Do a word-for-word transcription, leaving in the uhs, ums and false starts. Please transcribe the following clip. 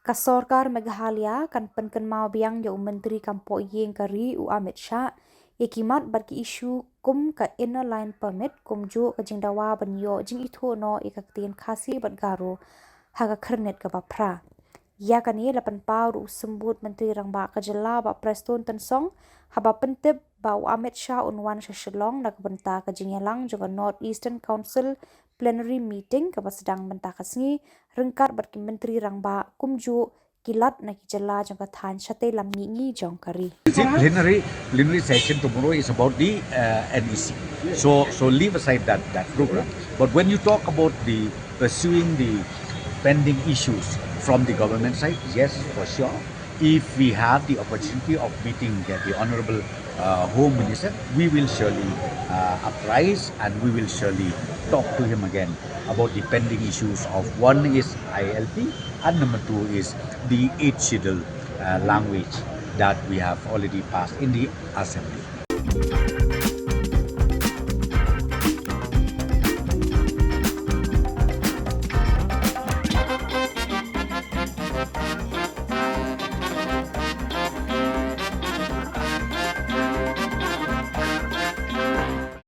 Ka sorkar Meghalaya kan pynkynmaw biang ïa u Myntri kam poh ïing ka ri u Amit Shah ïa ki mat bad ki issue kum ka Inner Line Permit kumjuh ka jingdawa ban ïoh jingithuh noh ïa ka ktien Khasi bad Garo ha ka khyrnit kaba phra. Ïa kane la pynpaw da u Symbud Myntri Rangbah ka jylla Bah Prestone Tynsong haba pyntip ba u Amit Shah un wan sha Shillong na ka bynta ka jingïalang jong ka North Eastern Council Plenary Meeting kaba sdang mynta ka sngi ryngkat bad ki Myntri Rangbah kumjuh ki lad na ki jylla jong ka thaiñ shatei lam mihngi jong ka ri. See, plenary, plenary session tomorrow is about the uh, N E C. So, so leave aside that, that program. But when you talk about the pursuing the pending issues from the government side, yes, for sure. If we have the opportunity of meeting the, the Honorable uh, Home Minister, we will surely uh, apprise and we will surely talk to him again about the pending issues of one is I L P and number two is the eighth schedule uh, language that we have already passed in the assembly.